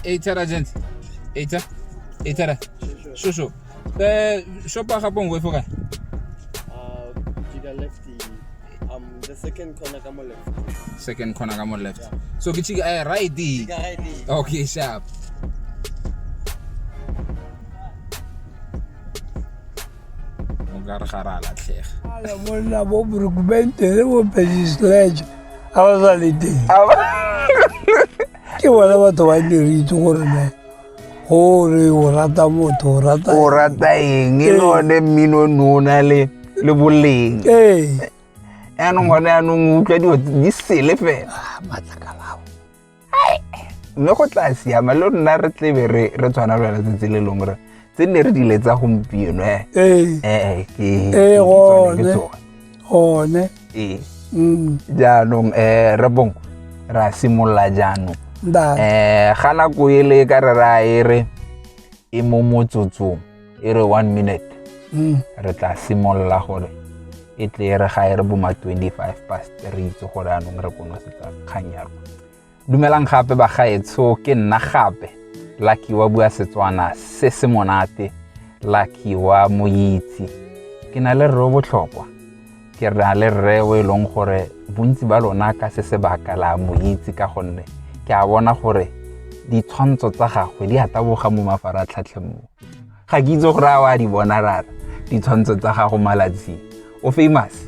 Eitara gent. Eita. Eitara. Shosho. Shopa ga pongwe fo kae? Jika left, the second corner ka mo left. Second corner ka mo left. So ke chika right. Jika right. Okay, sharp. O ka re ga ra latlhega. Ale monna bo Brookbente le bo Percy Sledge ga ba sa le teng. Ke bona batho ba ne re itse gore ne gore o rata motho o rata O rata eng e le one mmino ne o na le le boleng. Ee. Yaanong gone yaanong o utlwa dilo di sele fela. Ah, matlakalao. Mme go tla siama le rona re tlebe re re tshwana le wena tsatsi le lengwe re tse nne re dile tsa gompieno e. Ee. Ee ke Ee, ke tsone, ke gone. tsone. Gone. Ee. Mm. Jaanong re Bonko ra simolola jaanong. Ntate. Ga nako e le ka re ra e re e mo motsotsong e re 1 minute. Re tla simolola gore e tle e re ga e re bo ma 25 past re itse gore anong re konosetsa kgang ya rona. Dumelang gape bagaetsho, ke nna gape Lucky wa bua Setswana se se monate, Lucky wa Moitse. Ke na le rre o botlhokwa, ke na le rre o e leng gore bontsi ba lona ka se sebaka la mo itse ka gonne ke a bona gore ditshwantsho tsa gagwe di a taboga mo mafaratlhatlheng mo. Ga ke itse gore a o a di bona rara ditshwantsho tsa gago malatsing. O famous?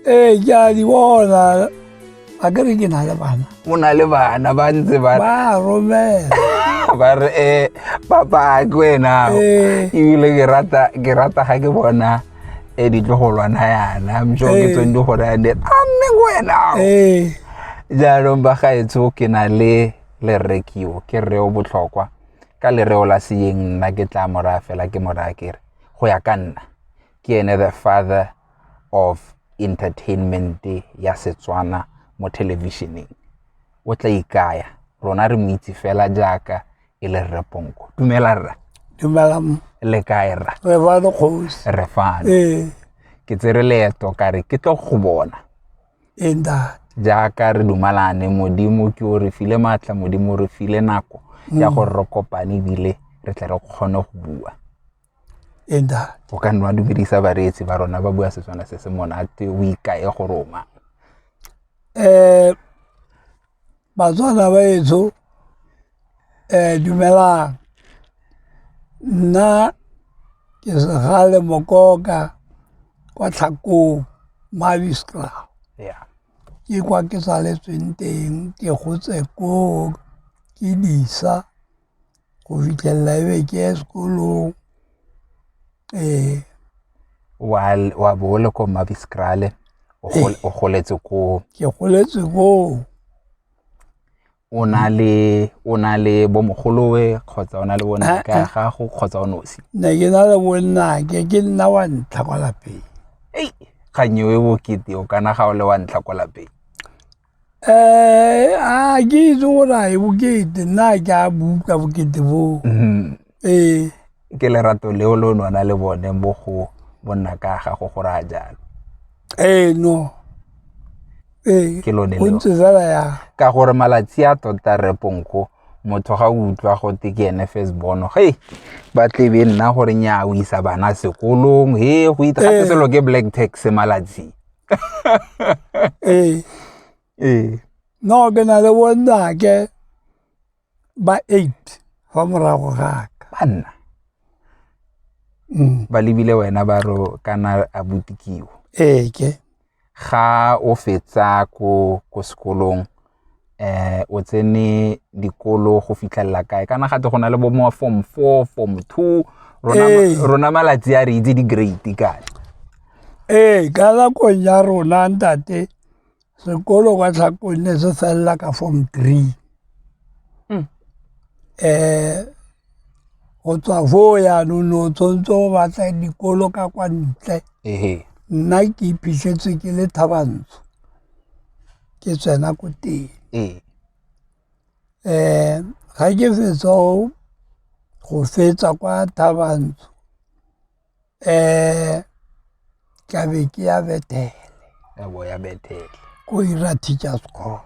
Ee, ke a di bona. A ke re ke na le bana. O na le bana ba ntse ba Ba romela. Ba re papa ke wena. Ee. Ebile ke rata ga ke bona ditlogolwana yana, I'm sure ke Ee. tsone di gore a ne, a mme ke wena. Ee. Jaanong ba gaetsho ke na le Lerre Kio, ke rre o botlhokwa. Ka lereo la seeng nna ke tla mo raya fela ke mo raya ke re go ya ka nna ke ene the father of entertainment ya Setswana mo thelebišeneng. O tla ikaya, rona re mo itse fela jaaka e le Rre Ponko. Dumela rra. Dumela. Le kae rra? Re fano kgosi. Re fano. Ee. Ke tsere leeto ka re ke tlo go bona. Ee, ntate. Jaaka re dumalane, Modimo ke o re file maatla, Modimo o re file nako ya gore re kopane ebile re tle re kgone go bua. Ee, ntate. O ka nna wa dumedisa bareetsi ba rona ba bua Setswana se se monate, o ikae gore o mang. Batswana ba etsho, dumelang. Nna ke Segale Mokoka kwa Tlhakong, Mavieskraal. Ke kwa ke tsaletsweng teng, ke gotse koo, ke disa go fitlhelela e be ke ye sekolong. Ee. Wa bo o le ko Mavieskraal, o goletse koo. Ke goletse koo. O na le bo mogolowe kgotsa o na le bo nnake ya gago kgotsa o nosi? Ne ke na le bo nnake, ke nna wa ntlha kwa lapeng. Ei, kgang eo e bokete, o kana ga o le wa ntlha kwa lapeng? A ke itse gore a e bokete, nna ke a buka bokete boo. Ee. Ke lerato leo le o ne o na le bone mo go bonna ka gago gore a jalo? Ee, no. Ee, Ke lone go leo. ntse fela jalo. Ka gore malatsi a tota Rre Ponko, motho ga o utlwa gote ke ene first born, hei, ba tlebe nna gore nnyaa o isa bana sekolong, he go itse gape selo ke black tax malatsi. Ee. Ee. No, ke na le bonnake ba 8 fa morago ga ka. Banna. Ba lebile wena ba re kana a botikiwa. Ee, ke. Ga o fetsa ko sekolong, o tsene dikolo go fitlhelela kae? Kana gate go na le bo mo form 4, form 2, rona malatsi a re itse di-grade kana. Ee, ka nakong ya rona ntate, sekolo kwa Tlhakong ne se felela ka form 3. Go tswa foo jaanong ne o tshwanetse o batla dikolo ka kwa ntle. Nna ke iphitlhetse ke le Thabantsho, ke tsena ko teng. Ga ke fetsa go fetsa kwa Thabantsho, Ka be ke ya Bethele. Ya bo ya Bethele. Ko ira teachers course.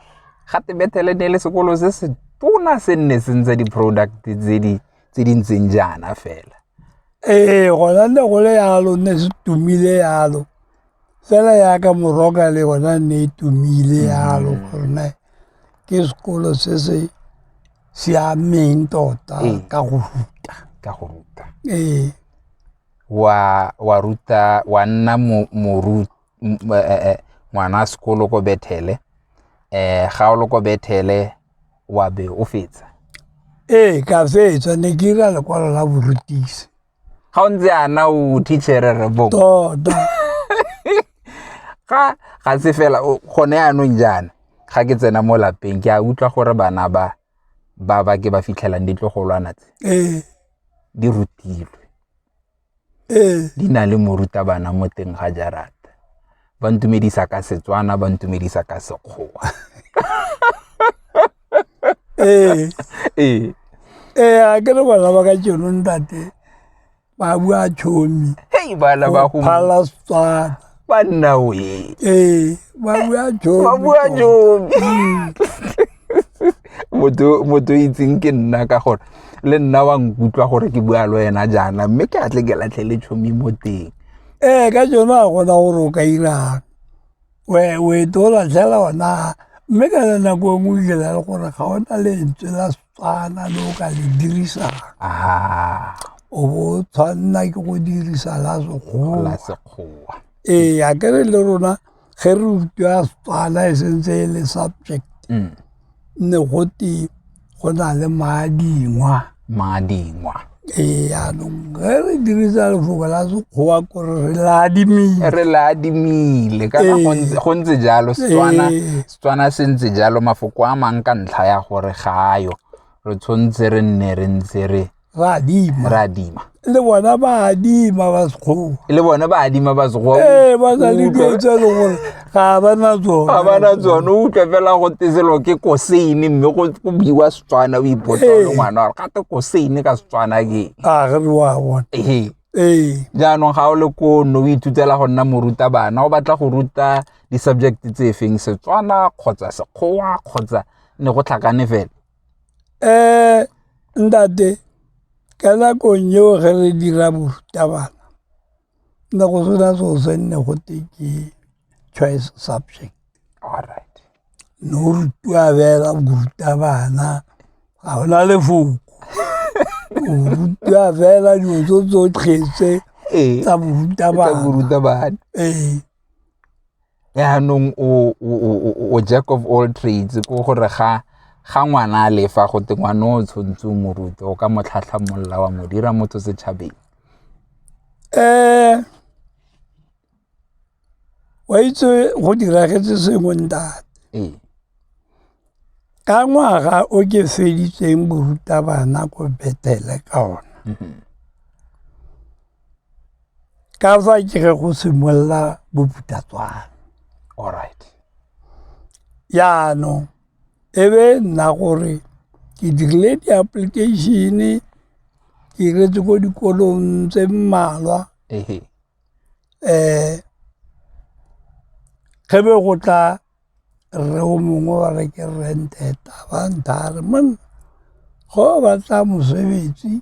Gate Bethele ne le sekolo se se tona se nne se ntse di-product tse di tse di ntseng jaana fela. Ee, gona ne go le yalo, ne se tumile yalo. Fela yaka Moroka le yona ne e tumile yalo gore ne ke sekolo se se siameng tota ka go ruta. Ka go ruta. Ee. Wa ruta wa nna ngwana sekolo ko Bethele, ga o le ko Bethele wa be o fetsa. Ee, ka fetsa, ne ke ira lekwalo la borutisi. Ga o ntse ana o teacher re bo. Tota. Ga se fela gone yaanong jaana ga ke tsena mo lapeng ke a utlwa gore bana ba ba ke ba fitlhelang ditlogolwana tse. Ee. Di rutilwe. Ee. Di na le morutabana mo teng ga jarata. Ba ntumedisa ka Setswana, ba ntumedisa ka Sekgowa. Ee. Ee. Ee, a ke re bana ba ka tšeno ntate ba bua tšhomi. Hei, bana ba go phala Setswana. Banna we. Ee, ba bua tšhomi. Ba bua tšhomi. Motho o itseng ke nna ka gore le nna wa nkutlwa gore ke bua le wena jaana mme ke a tle ke latlhele tšhomi mo teng. Ee, ka tsone a gona gore o ka irang. O e to latlhela ona mme ka nako e nngwe o fitlhela le gore ga ona lentswe la Setswana le o ka le dirisang. O bo o tshwanela ke go dirisa la Sekgowa. La Sekgowa. Ee, a ke re le rona ge re rutiwa Setswana e sentse e le subject. Nne gote go na le maadingwa. Maadingwa. Ee, yaanong ge re dirisa lefoko la Sekgowa kore re le adimile. Re le adimile kana go ntse jalo Setswana, Setswana se ntse jalo mafoko a mang ka ntlha ya gore ga ayo re tshwanetse re nne re ntse re Re adima. Re adima. Le bona ba adima ba Sekgowa. Le bona ba adima ba Sekgowa. Ee, ba na le dilo tse e leng gore ga ba na tsone. Ga ba na tsone, o utlwa fela go te selo ke koseine mme go buiwa Setswana o ipotsa o le ngwana gore gate koseine ka Setswana ke. A ge re wa bona. Ee. Ee. Jaanong ga o le ko no o ithutela go nna morutabana o batla go ruta di-subject tse feng Setswana kgotsa Sekgowa kgotsa ne go tlhakane fela. Ntate ka nakong eo ge re dira borutabana ne go sena seo se nne go te ke choice subject. Alright. Ne o rutiwa fela borutabana ga ona lefoko. O rutiwa fela dilo tse tsotlhe tse tsa borutabana. Tsa borutabana. Ee. Yaanong o jack of all trades ko gore ga ngwana a lefa go te ngwana o tshwanetse o mo rute o ka mo tlhatlhamolla wa mo dira motho setšhabeng. Wa itse go diragetse sengwe ntate. Ee. Ka ngwaga o ke feditseng borutabana ko Bethele ka ona. Ka fa ke ge go simolola Bophuthatswana. Alright. Jaanong e be nna gore ke dirile di-application-e ke iretse ko dikolong tse mmalwa. Ge be go tla rre o mongwe wa re ke rre Nteta ba ntha re monna go batla mosebetsi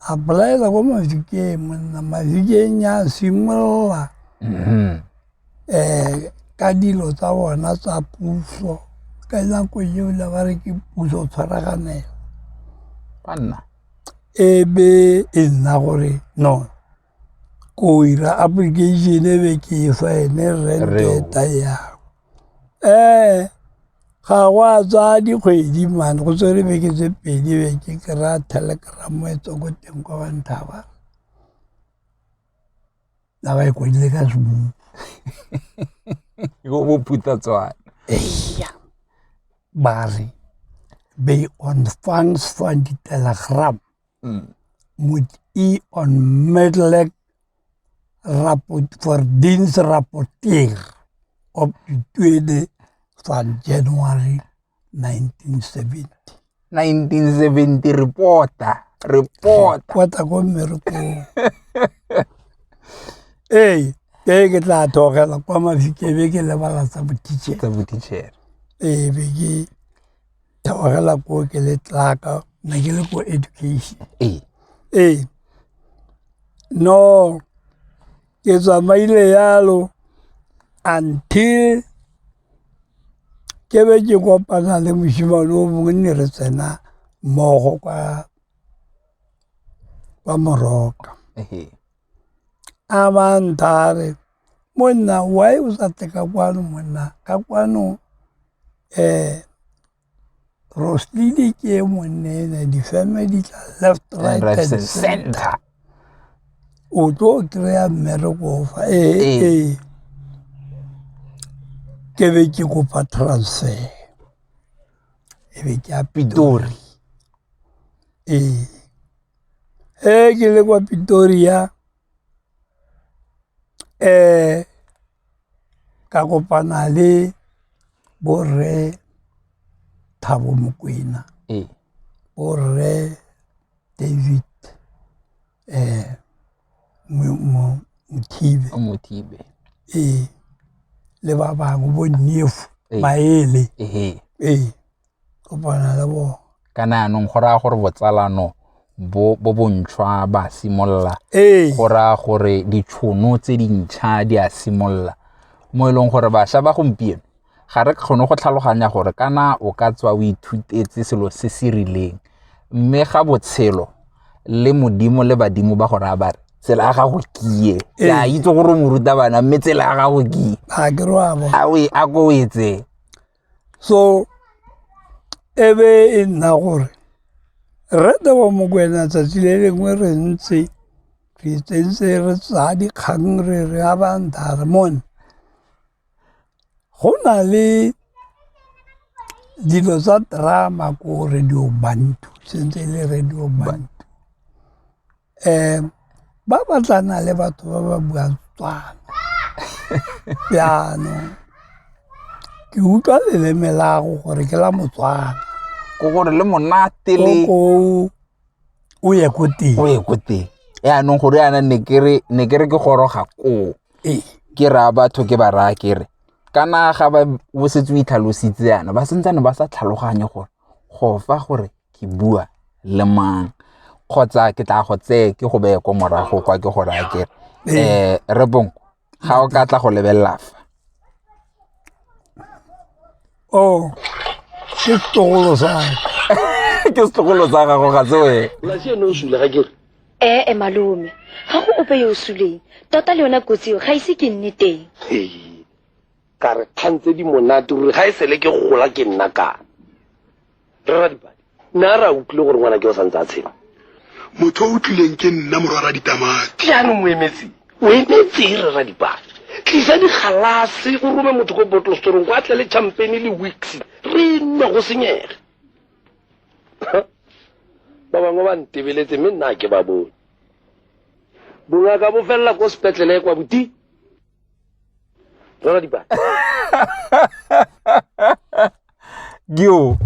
apply-ela ko Mafikeng monna Mafikeng ya simolola ka dilo tsa bona tsa puso ka nako eo le ba re ke puso tshwaraganelo. Banna. E be e nna gore no ko ira application e be ke e fa ene rre Nteta yang. Ga go a tsaya dikgwedi man go tsere beke tse pedi be ke kry-a telegram e tswa ko teng kwa ba nthaba. La ba e kwadile ka Seburu. Go Bophuthatswana. Eya. Ba re by ontvangst van die telegram moet u onmiddellik voor diens rapporteer op die 2de van January 1970. 1970 reporta. Reporta ko mmerekong. Ee, ee ke tla theogela kwa Mafikeng be ke lebala tsa boteachere. Tsa boteachere. Ee, be ke theogela ko ke le clerk-a, ne ke le ko education. Ee. Ee, no ke tsamaile yalo until ke be ke kopana le mosimane o mongwe ne re tsena mmogo kwa kwa Moroka. A ba ntha a re, monna why o sa tle ka kwano monna, ka kwano Roslyn ke e monnene difeme di tla left, right and center. O tlo kry-a mmereko fa ee ee. Ke be ke kopa transfer e be ke ya Pitori. Ee, ge ke le kwa Pretoria ka kopana le borre Thabo Mokoena, borre David Mothibe, ee le ba bangwe bo Nyefu Maele, ee kopana le bone. Kana yanong go raya gore botsalano bo bo bontšhwa ba simolola. Ee. Go raya gore ditšhono tse dintšha di a simolola mo e leng gore bašwa ba gompieno ga re kgone go tlhaloganya gore kana o ka tswa o ithutetse selo se se rileng mme ga botshelo le modimo le badimo ba go raya ba re tsela ya gago ke ye. Ke a itse gore o morutabana mme tsela ya gago ke ye. A ke re wa bona. A o e a ko o e tseye. So e be e nna gore rre Thabo Mokoena tsatsi le lengwe re ntse re itsentse re tsaya dikgang re re a ba ntha re monna go na le dilo tsa drama ko Radio Bantu sentse e le Radio Bantu. Ba batlana le batho ba ba buang Setswana jaanong ke utlwa leleme la go gore ke la Motswana. Ke gore le monate le. Ko o ye ko teng. O ye ko teng. Yaanong gore yana ne ke re ne ke re ke goroga koo. Ee. Ke raya batho ke ba raya ke re kana ga ba o setse o itlhalositse yana ba santsane ba sa tlhaloganye gore go fa gore ke bua le mang kgotsa ke tla go tseye ke go beye ko morago kwa ke go raya ke re um Rebong ga o ka tla go lebelela fa. Oh, ke setlogolo sa ka. Ke setlogolo sa gago ga se wena. Polasi eno o sule ga ke re. Ee malome, ga go ope yo o suleng. Tota le yona kotsi eo ga ise ke nne teng. Hei, ka re kgang tse di monate ruri ga e sele ke gola ke nna kana. Rre Radipadi, ne a re a utlwile gore ngwana ke o santse a tshela. Motho o tlileng ke nna morwa Raditamati. Jaanong o emetseng? O emetseng Rre Radipadi? Tlisa digalase o rome motho ko bottle storong kwa tle le champagne le whisky re nwe go senyege. Ba bangwe ba ntebeletse mme nna ke ba bone. Bongaka bo felela ko sepetlele kwa buti. Rra Radipadi. Yo.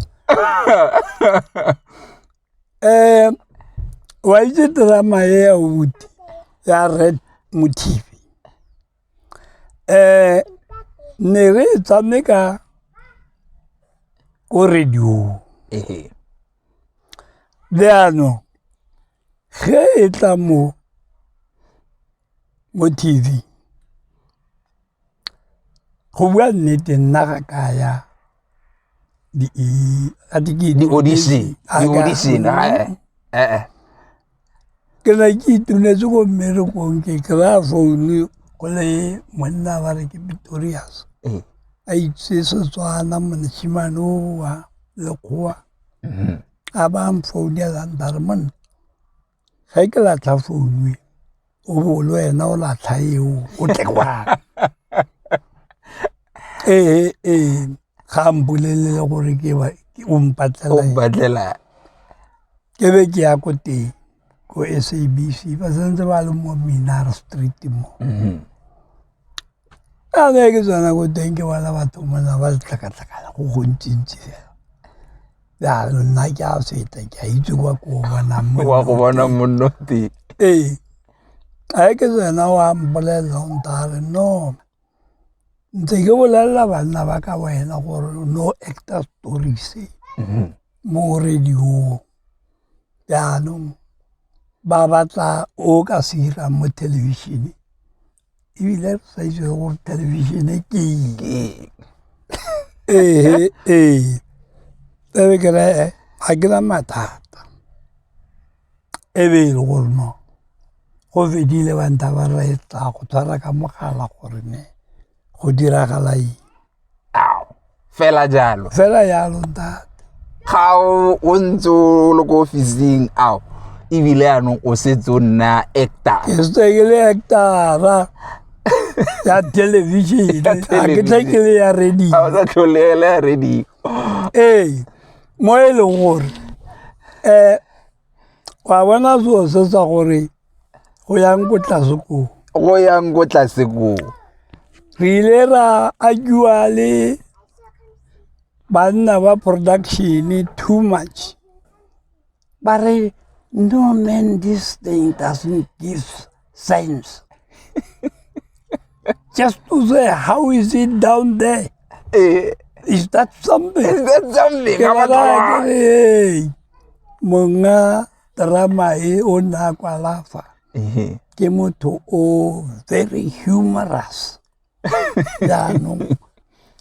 Wa itse drama e ya obuti ya Red Mothibi. Ne re e tshameka ko radio. Ehe. Jaanong ge e tla mo mo T_V go bua nnete nna ga ka ya Di-audition, di-audition, eh. Ke ne ke itumetse ko mmerekong ke kry-a founu go le monna ba re ke Pretorius a itse Setswana mosimane o wa Lekgowa a ba mfounela nta re monna ge ke latlha founu e o bo le wena o latlha eo o tle kwano. Ee ee ga mpolelele gore ke o mpatlela O mpatlela. Ke be ke ya ko teng ko S_A_B_C ba santse ba le mo Minaar Street mo. A ne ke tsena ko teng ke bona batho mona ba tlhakatlhakana go gontsi-ntsi fela. Jaanong nna ke a feta ke a itse kwa ko bonang Wa go bona monno teng. Ee. A ke tsena wa mpolelela o ntare no ntse ke bolelela banna ba ka wena gore no actor stories mo radiong jaanong ba batla o ka se irang mo thelebišeneng ebile re sa itse gore thelebišene ke eng ee ee ebe ke re ga ke na mathata e be e le gore no go fedile ba ntha ba re tla go tshwara ka mogala gore ne go diragala eng. Ao, fela jalo. Fela jalo ntate. Ga o ntse o le ko ofising ao ebile yaanong o setse o nna actor. Ke setse ke le actora ya television ga ke tle ke le ya radio. Ga o sa tlhole le ya radio. Ee, mo e leng gore um wa bona selo se sa gore go yang ko tlase koo go yang ko tlase koo re ile ra argue le banna ba production too much ba re no man this thing doesn't give sense just to say how is it down there eh. is that something is that something ke ba raya ke re, "Hey, monga drama e o ne a kwala fa ke motho o very humorous jaanong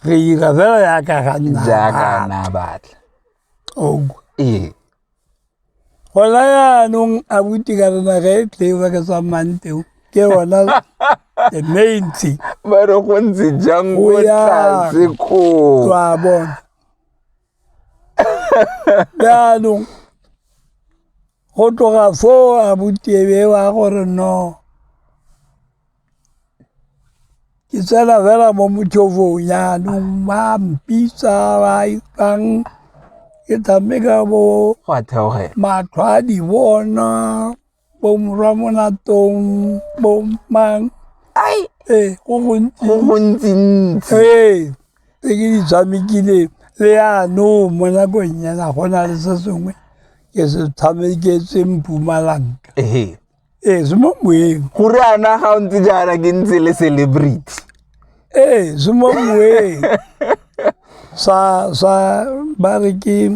re ira fela yaka ga nna jaaka na batla ee gona yaanong abuti ka rena ge e tle ba ke tsamayang teng ke yona the main thing ba re go ntse jang Go ko yang. tlase koo wa bona jaanong go tloga foo abuti e be wa gore no ke tsena fela mo mothofong jaanong ba mpitsa ba irang ke tshameka bo go a theogela matlho a di bona bo morwa monatong bo mang ai ee go gontsi go gontsintsi ee tse ke di tshamekileng le yanong mo nakong ena go na le se sengwe ke se tshameketse Mpumalanga ehe ee se mo moeng gore ana ga o ntse jaana ke ntse le celebrity ee se mo moeng sa sa ba re ke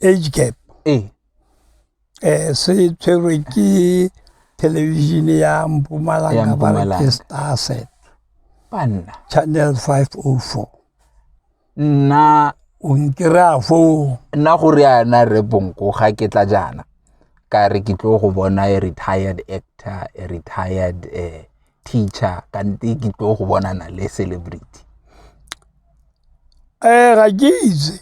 age gap ee se tshwerwe ke thelebišene ya Mpumalanga ba re ke Star Set banna channel 504 nna o nkry-a foo nna gore yana re bonko ga ke tla jaana ka re ke tlo go bona a retired actor a retired teacher kante ke tlo go bonana le celebrity Ga ke itse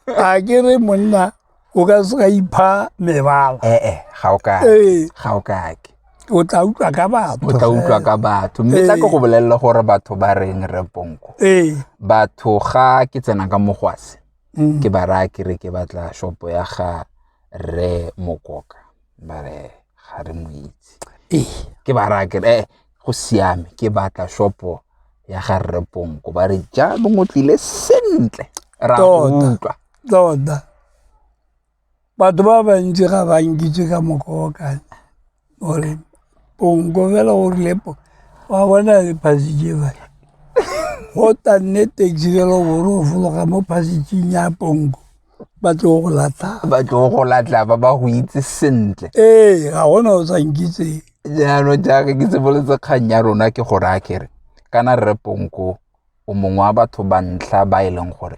ga ke re monna o ka se ka ipha mebala ee ga o ka Ee. ga o kake o tla utlwa ka batho o tla utlwa ka batho mme tla ke go bolelela gore batho ba reng re ponko ee batho ga ke tsena ka mogwase ke ba raya ke re ke batla shopo ya ga rre mokoka ba re ga re mo itse ee ke ba raya ke re eh go siame ke batla shopo ya ga rre ponko ba re jaanong o tlile sentle ra Tota. utlwa tota batho ba bantsi ga ba nkitse ka mokokane gore ponko fela o rile po wa bona le passage ba go ta nne taxi fela o bore o fologa mo passageng ya ponko ba tlo go latlha ba tlo go latlha ba ba go itse sentle ee ga gona o sa nkitseng jaanong jaaka ke simolotse kgang ya rona ke go raya kere kana rre ponko o mongwe wa batho ba ntlha ba e leng gore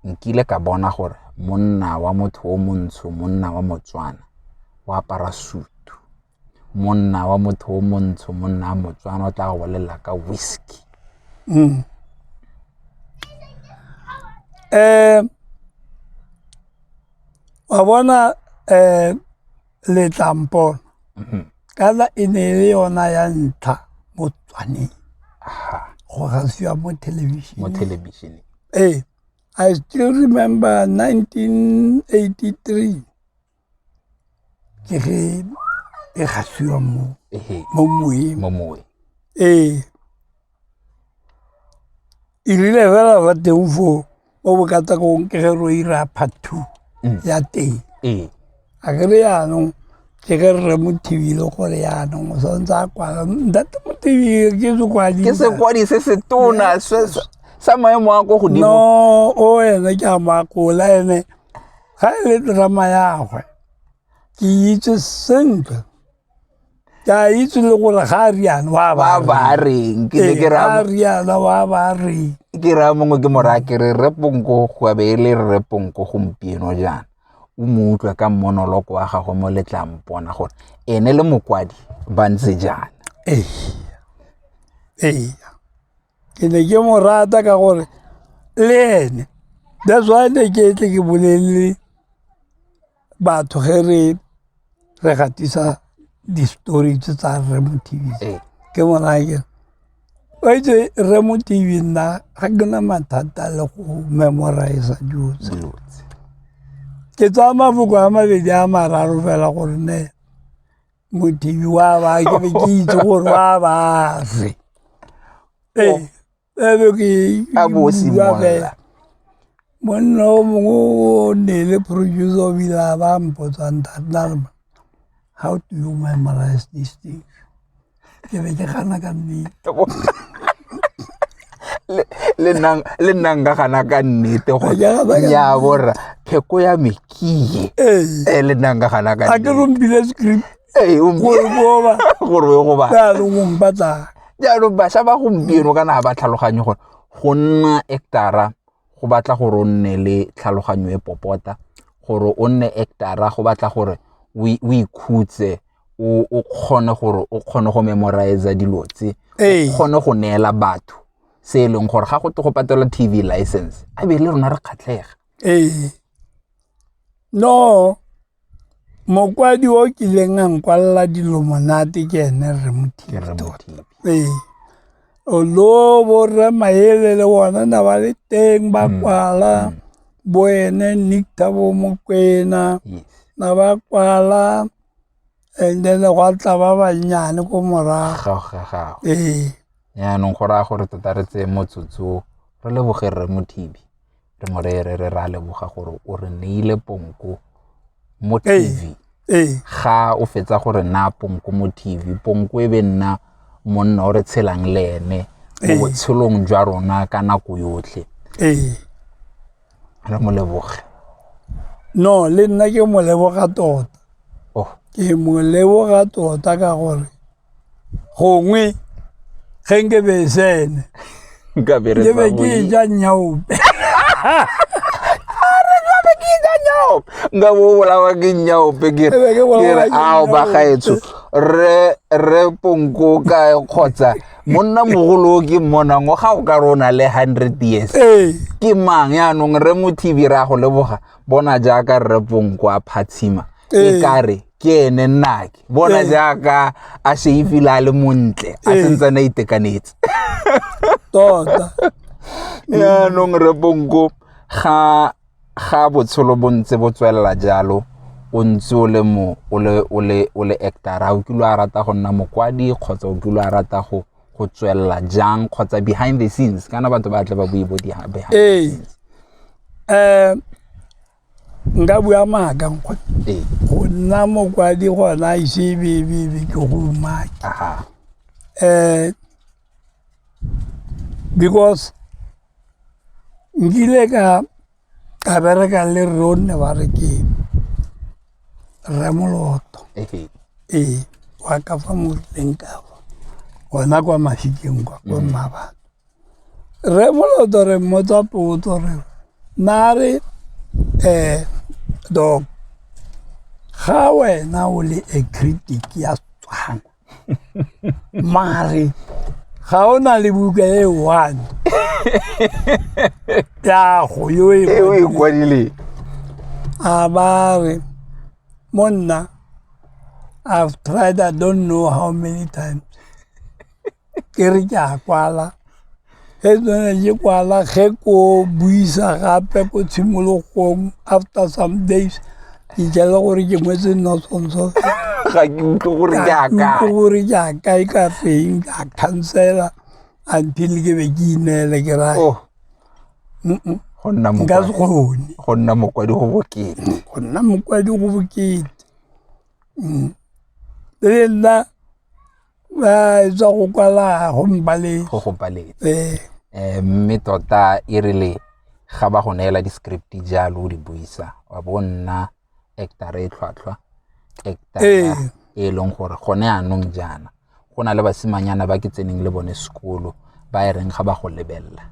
nkile ka bona gore monna wa motho o montsho monna wa motswana o apara sutu monna wa motho o montsho monna wa motswana o tla go bolelela ka whisky Wa bona letlampona kana e ne e le yona ya ntlha mo Tswaneng go gasiwa mo mo thelebišeneng thelebišeneng ee I still remember 1983 ke ge e gasiwa mo ehe mo moeng mo moeng ee e rile fela fa teng foo mo bokatakong ke ge ro ira part two ya teng ee a ke re yaanong Ke ge rre Mothibile gore yaanong o santse a kwala ntate Mothibile ke sekwadi Ke sekwadi se se tona sa maemo a ko godimo. No, o ene ke a makola ene ga e le drama ya gwe ke itse sentle ke a itse le gore ga a riana wa ba ba reng ke ne ke ra riana wa ba reng ke ra mongwe ke mo raya ke re rre Ponko go be e le rre Ponko gompieno jaana o mo utlwa ka monoloko wa gagwe mo letlang mpona gore ene le mokwadi ba ntse jaana. Ee, ee, ke ne ke mo rata ka gore le ene that's why ne ke tle ke bolelele batho ge re re gatisa di-story tse tsa rre Mothibi ke mo raya ke o itse rre Mothibi nna ga ke na mathata le go memorize dilo tse ke tsaya mafoko a mabedi a mararo fela gore ne Mothibi wa ba ke be ke itse gore wa ba re ee ebe ke A bo o bua simolola. fela. Monna o mongwe o ne le producer o bile a ba mpotsa ntate a re, how do you memorize these things? Ke be ke gana ka nnete. Le nna nka gana ka nnete gore Ke gana ka nnyaa borra pheko ya me ke ye. Ee. Eh, le nna nka gana ka A ke nnete. rompile script Ee, o gore ko ba gore o ye go bala. jaanong o mpatlang. Jaanong bašwa ba gompieno kana ga ba tlhaloganye gore go nna actor-a go batla gore o nne le tlhaloganyo e popota, gore o nne actor-a go batla gore o ikhutse, o kgone gore o kgone go memorize dilo tse, o kgone go neela batho se e leng gore ga go te go patelwa TV license a be le rona re kgatlhega. Ee, no mokwadi o kileng a nkwalela dilo monate ke ene Rre Mothibi tota. Ee, although bo Rre Maele le bona na ba le teng ba kwala, bo ene Nictor bo Mokwena na ba kwala, and then gwa tla ba bannyane ko morago. Ee. Jaanong go raya gore tota re tseye motsotso re leboge Rre Mothibi, re mo reye re re ra leboga gore o re neile Ponko mo TV. Ga o fetsa gore na Ponko mo TV, Ponko e be nna monna o re tshelang le ene mo botshelong jwa rona ka nako yotlhe. Re mo leboge. No, le nna ke mo leboga tota. Oh. Ke mo leboga tota ka gore gongwe ge nke be e se ene Nka be re ke be sa ke bue. ja nyaope. Nka bo bolawa ke nyaope ke Ke be ke bolawa re ke ao ba nyaope. gaetsho re re Ponko kae kgotsa monna mogolo o ke mmonang o ga o ka re o na le 100 years. Ee. Ke mang yaanong Rre Mothibi re a go leboga bona jaaka Rre Ponko a phatshima e kare ke ene nnake bona jaaka a sheifile a le montle a sentsane a itekanetse. Tota. Yaanong Rre Ponko ga ga botshelo bo ntse bo tswelela jalo o ntse o le mo o le o le o le actor a o kile a rata go nna mokwadi kgotsa o kile a rata go go tswelela jang kgotsa behind the scenes kana batho ba tle ba bue bo behind the scenes. Nka bua maaka nkgwe. Go nna mokwadi gona ise be be be ke go umake. Because nkile ka ka bereka le rre ne ba re ke Rre Moloto. Ee, wa ka fa mo rileng ka fa gona kwa Mafikeng kwa ko Mmabatho. Rre Moloto re mmotsa potso re na re doc ga wena o le a critic ya Setswana mare ga o na le buka e one ya go yo e o e kwadileng. A ba re monna I've tried I don't know how many times ke re ke a kwala ge tsone ke kwala ge ko buisa gape ko tshimologong after some days ke jela gore ke ngwetse nosonso Ga ke utlwe gore ke a kae. gore ke a kae ka reng ka cancela until ke be ke ineele ke ra Oh. Go nna nka se mokwadi kgone go nna mokwadi go bokete. Go nna mokwadi go bokete. Le nna ba tswa go kwala go mpaletse. Go go paletse. Mme tota e rile ga ba go neela di-script jalo o di buisa, wa bo nna actor e tlhwatlhwa, actor e leng gore gone anong jaana go na le basimanyana ba ke tseneng le bone sekolo ba e reng ga ba go lebelela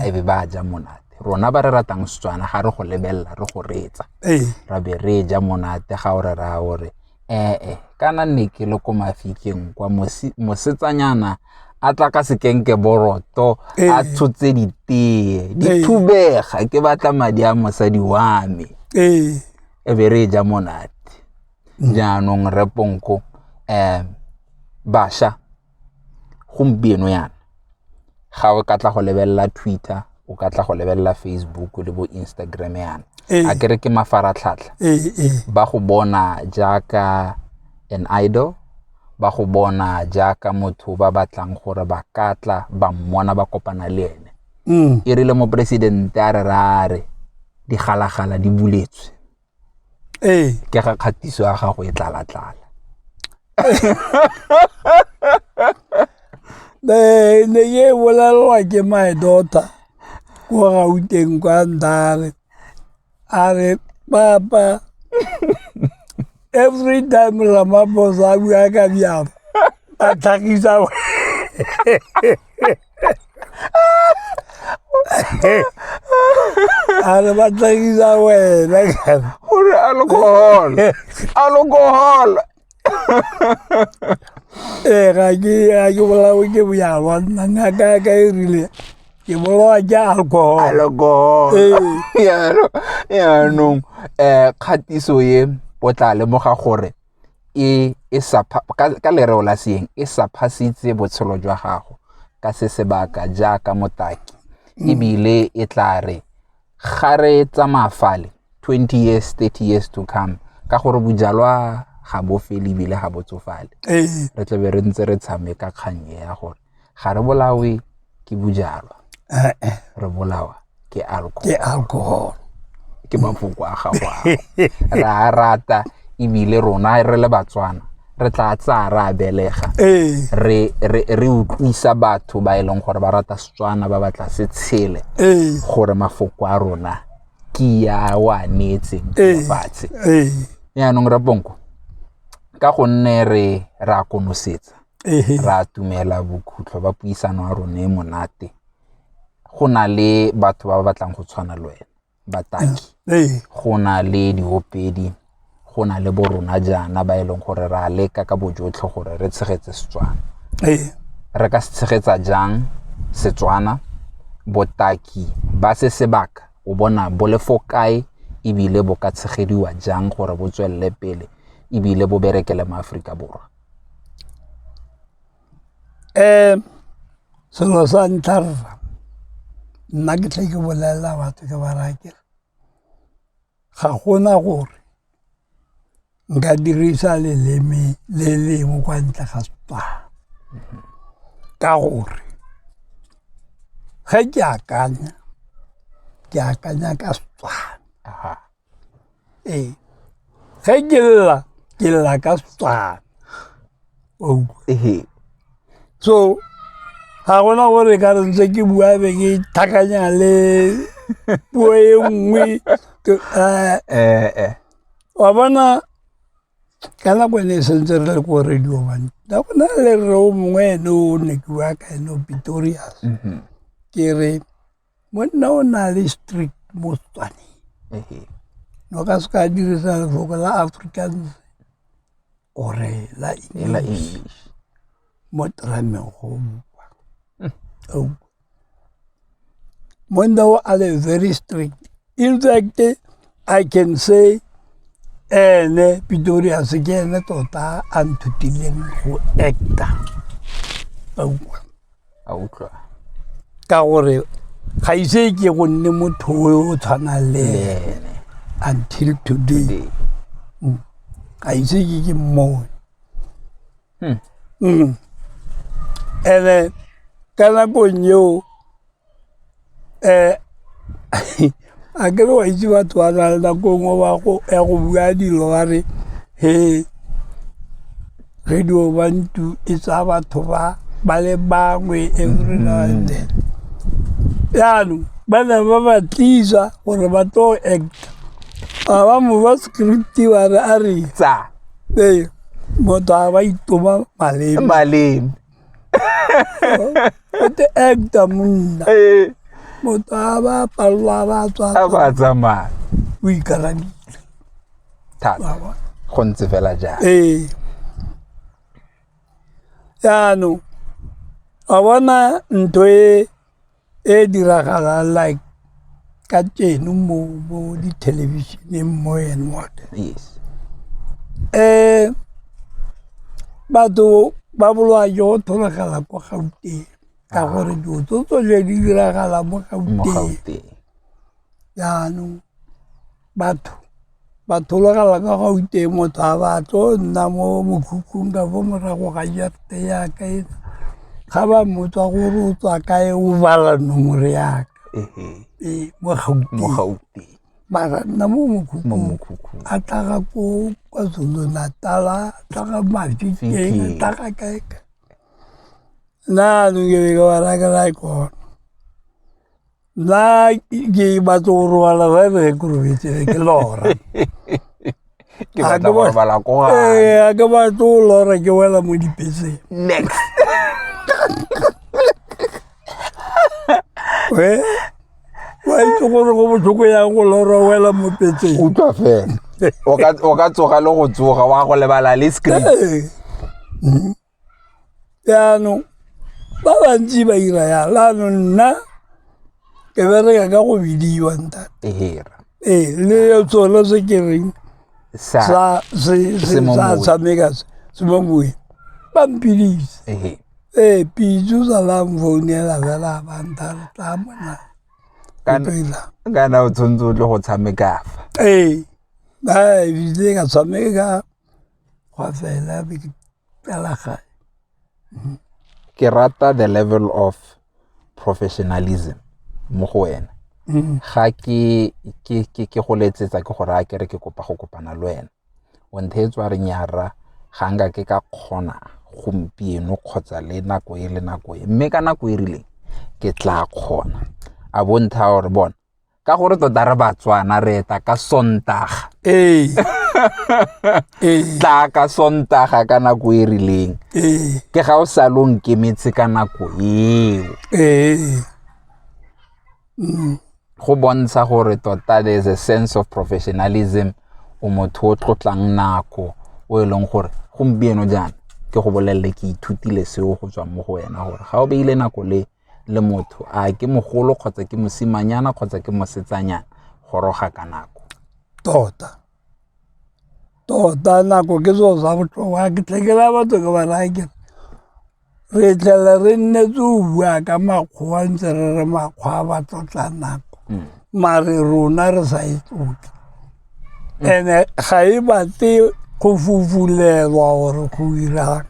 e be ba ja monate. Rona ba re ratang Setswana ga re go lebelela re go reetsa, ra be re ja monate ga o re raya ore ee kana nne ke le ko Mafikeng kwa mosetsanyana a tla ka sekenke boroto a tshotse ditee di thubega, ke batla madi a mosadi wa me, e be re ja monate. Jaanong re Ponko, bašwa gompieno yana ga o ka tla go lebelela Twitter, o ka tla go lebelela Facebook le bo Instagram yana, a kere ke mafaratlhatlha, ba go bona jaaka an idol, ba go bona jaaka motho ba batlang gore ba ka tla ba mmona ba kopana le ene. E rile moporesidente a re ra re digalagala di buletswe, ke ga kgatiso ya gago e tlala-tlala. Ne ke bolelelwa ke my daughter ko Gauteng kwa Ndare, a re papa every time Ramaphosa a bua ka bjalo a tlhagisa a re ba tlhagisa wena gore alcohol, alcohol. Ee, ga ke bolawe ke bojalwa, nna ngaka ya ka e rile ke bolawa ke alcohol. Alcohol. Yaanong kgatiso e o tla lemoga gore e ka lereo la seeng e saphasitse botshelo jwa gago ka se sebaka jaaka motaki, ebile e tla re ga re tsamaya fale 20 years, 30 years to come, ka gore bojalwa ga bo fele ebile ga bo tsofale, re tlabe re ntse re tshameka kgang e ya gore ga re bolawe ke bojalwa, re bolawa ke alcohol. Ke alcohol. Ke mafoko a gago ao. Re a rata ebile rona re le Batswana re tla tsaya re a belega, re utlwisa batho ba e leng gore ba rata Setswana, ba batla se tshele, gore mafoko a rona ke ya o a neetseng lefatshe. Yaanong re Ponko, ka gonne re a konosetsa, re atumela bokhutlo ba puisano ya rona e monate, go na le batho ba ba batlang go tshwana le wena, bataki, go na le diopedi, go na le bo rona jaana ba e leng gore re a leka ka bojotlhe gore re tshegetse Setswana. Re ka se tshegetsa jang Setswana? Botaki ba se sebaka o bona bo le fo kae, ebile bo ka tshegediwa jang gore bo tswelele pele ebile bo berekele mo Aforika Borwa? Selo sa ntlha rra, nna ke tle ke bolelela batho ke ba raya ke re ga gona gore nka dirisa leleme le lengwe kwa ntle ga Setswana, ka gore ge ke akanya, ke akanya ka Setswana. Ee, ge ke lla, ke lla ka Setswana. So ga gona gore ka re ntse ke bua be ke tlhakanya le puo e nngwe. Wa bona ka nako e ne e santse re le ko radio one, go na le rre o mongwe ene o ne ke bua ka ene o Pretorius, ke re monna o na le strict mo Setswaneng, no ka se ka dirisa lefoko la Afrikaans or-e la English mo terameng go bua. Monna o a le very strict, in fact I can say ene Pretorius ke ene tota a nthutileng go actor. A utlwa. Ka gore ga ise ke go nne motho o tshwanang le ene until today, ga ise ke ke mmone. And-e ka nakong eo a kere wa itse batho ba na le nako nngwe ya go bua dilo ba re he. Radio Bantu e tsaya batho ba ba le bangwe every now and then. Jaanong ba ne ba ba tlisa gore ba tlo acta. A ba mo fa script ba re a re Tsa. Ee, motho a ba itoma maleme. Maleme. O te acta monna. Ee. Motho a ba palelwa ba tswa. A ba tsamaya. O ikarabile. Thata. Go ntse fela jang. Ee. Jaanong wa bona ntho e e diragalang like ka teno mo mo dithelebišeneng mo and what. Yes. Batho ba bolawa ke go thologela kwa Gauteng ka gore dilo tso tsotlhe di diragala mo Mo Gauteng. Gauteng. Jaanong batho ba thologela ka Gauteng motho a ba tlo nna mo mokhukhung ka fo morago ga jarata yaka ena. Ga ba mmotsa gore o tswa kae o bala nomoro yaka. Ee, mo Gauteng. Mo Gauteng. Mara nna mo mokhukhung. Mo mokhukhung. A tlhaga ko KwaZulu Natal, a tlhaga Mafikeng, a Fikeng. tlhaga kae kae. Nna jaanong ke be ke ba raya ke re aikona. Nna ke batla go robala fa re ke robetse be ke lora. Ke batla go robala ko gae. Ee, ga ke batle go lora ke wela mo dibeseng. Next. We, wa itse gore go botlhoko yang go lora o wela mo petseng. Utlwa fela. O ka o ka tsoga le go tsoga wa go lebala le script. Ee. Jaanong ba bantsi ba ira jalo, jaanong nna ke bereka ka go bidiwa ntate. Ee. Ee, le tsone se ke reng Sa sa se se se mo sa moweng. tshameka se se mo moweng. Ba mpiditse. Ehe. Ee, pitso sa la mfounela fela ba ntha re tla mona. Kana Pela. kana o tshwanetse o tle go tshameka fa. Ee, ba ebile ka tshameka gwa fela be ke tlala gae. Ke rata the level of professionalism mo go wena. Ga ke ke ke ke go letsetsa ke go raya ke re ke kopa go kopana le wena. O ntheetse wa re nyara ga nka ke ka kgona gompieno kgotsa le nako e le nako e mme ka nako e rileng ke tla kgona. A bo nthaya gore bona ka gore tota re Batswana re eta ka Sontaga. Ee. Ee. Tla ka Sontaga ka nako e rileng. Ee. Ke ga o sale o nkemetse ka nako eo. Ee. Go bontsha gore tota there is a sense of professionalism o motho o tlotlang nako o e leng gore gompieno jaana ke go bolelele ke ithutile seo go tswa mo go wena gore ga o beile nako le le motho a ke mogolo kgotsa ke mosimanyana kgotsa ke mosetsanyana goroga ka nako. Tota. Tota nako ke selo sa botlhokwa ke tle ke raya batho ke ba raya ke re re tlhela re nnetse go bua ka makgowa ntse re re makgowa ba tlotla nako mare rona re sa e tlotle. And-e ga e batle go fufulelwa gore go irang.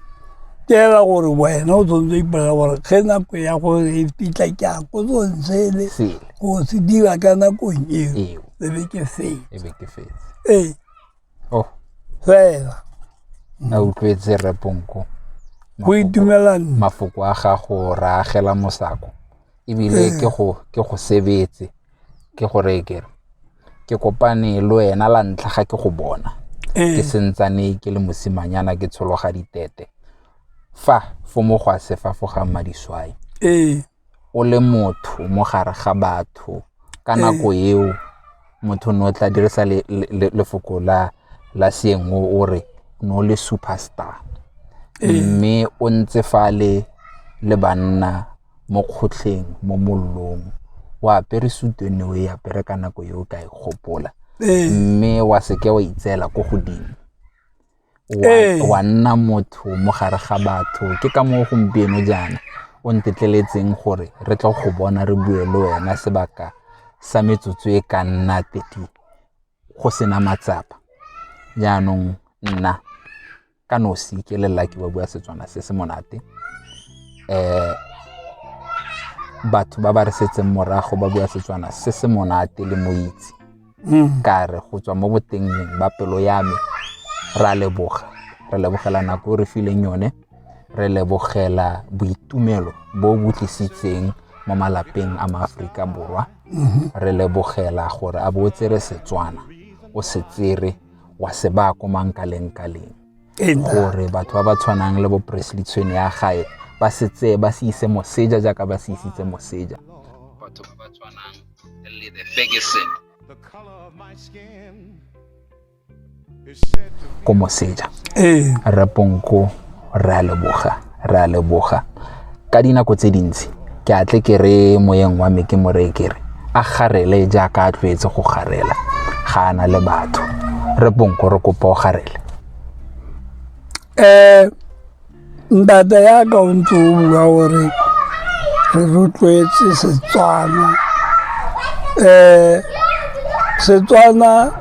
Ke fela gore wena o tshwanetse o ipolelela gore ge nako ya gore e fitlha ke ya ko song sele Sele. go se dira ka nakong eo Eo. e be ke fetsa. E be ke fetsa. Ee. Oh. Fela. A utlwetse Rre Ponko. Go itumela nna. Mafoko a gago ra agela mosako ebile Ee. ke go ke go sebetse ke go reye ke re ke kopane le wena la ntlha ga ke go bona. Ee. Ke sentsane ke le mosimanyana ke tshologa ditete. Fa fo mo go a se fafogang madiswai. Ee. O le motho mo gare ga batho ka Ee. nako eo motho no tla dirisa le, le, lefoko la la seeng o o re no le superstar. Ee. Mme o ntse fa le le banna mo kgotlheng mo mollong o apere sutu e ne o e apere ka nako eo ka e gopola. Ee. Mme wa seke wa itseela ko godimo. Wa, Ee. wa nna motho mo gare ga batho ke ka moo gompieno jaana o ntetleletseng gore re tle go bona re bue le wena sebaka sa metsotso e ka nna 30 go sena matsapa. Jaanong nna ka nosi ke le Lucky wa bua Setswana se se monate. Batho ba ba re setseng morago ba bua Setswana se se monate le moitse. Ka re go tswa mo botengeng ba pelo ya me ra leboga Re lebogela nako e re fileng yone, re lebogela boitumelo bo bo tlisitseng mo malapeng a maAforika Borwa. Re lebogela gore a bo o tsere Setswana, o se tsere wa se baya ko mankaleng-kaleng, gore batho ba ba tshwanang le bo Presley Tshwene ya gae ba se tseye ba se ise moseja jaaka ba se isitse moseja. Batho ba ba tshwanang le the Ferguson ko moseja. Rre Ponko, re a leboga, re a leboga. Ka dinako tse dintsi ke a tle ke re moyeng wa me ke mo reye ke re a garele jaaka a tlwaetse go garela ga a na le batho. Rre Ponko, re kopa o garele. Ntate ya ka o ntse o bua gore re rotloetse Setswana. Setswana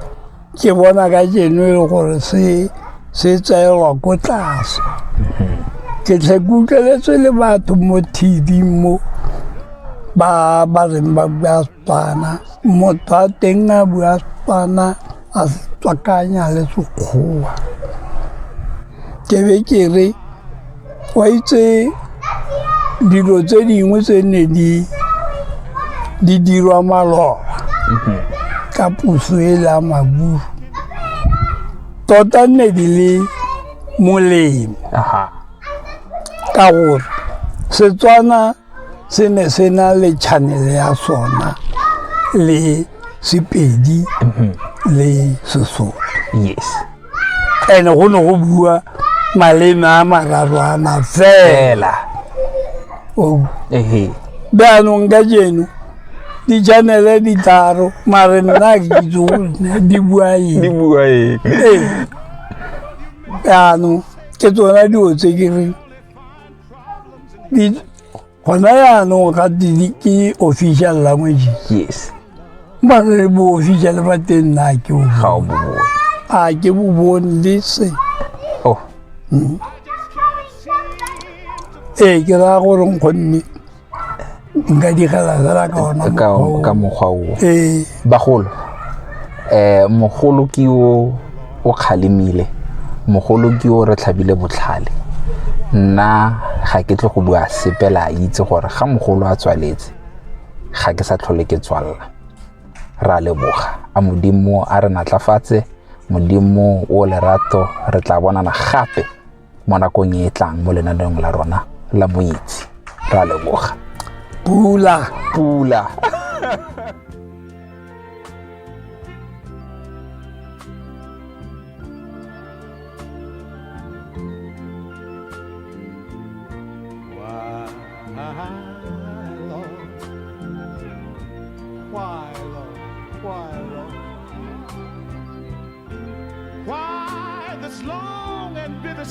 ke bona ka jeno e le gore se se tseelwa ko tlase. Ke tlhe ke utlweletse le batho mo TV mo ba ba reng ba bua Setswana, motho a teng a bua Setswana a se tswakanya le Sekgowa. Ke be ke re wa itse dilo tse dingwe tse ne di di dirwa maloba ka puso e la maburu, tota nne di le molemo ka gore Setswana se ne se na le channel ya sona le Sepedi le Sesotho. Ene go ne go bua maleme a mararo ana fela. Jaanong ka jeno di-channel di tharo, mare nna ke itse gore di bua eng. Di bua eng. Ee, jaanong ke tsona dilo tse ke reng gona jaanong ga ke official language. Mare bo official ba teng nna ke o Ga o bo bone. A ke bo bone le se. Ee, ke raya gore nkgonne nka digela fela ka ona ka mokgwa o. Ee. Bagolo, mogolo ke o o kgalemile, mogolo ke o re tlhabile botlhale. Nna ga ke tle go bua sepe, la itse gore ga mogolo a tswaletse ga ke sa tlhole ke tswalla. Ra leboga, a Modimo a re natlafatse, Modimo o lerato. Re tla bonana gape mo nakong e e tlang mo lenaneong la rona la Moitse. Ra leboga. Pula. Pula. Why, Lord? Why, Lord? Why this long and bitter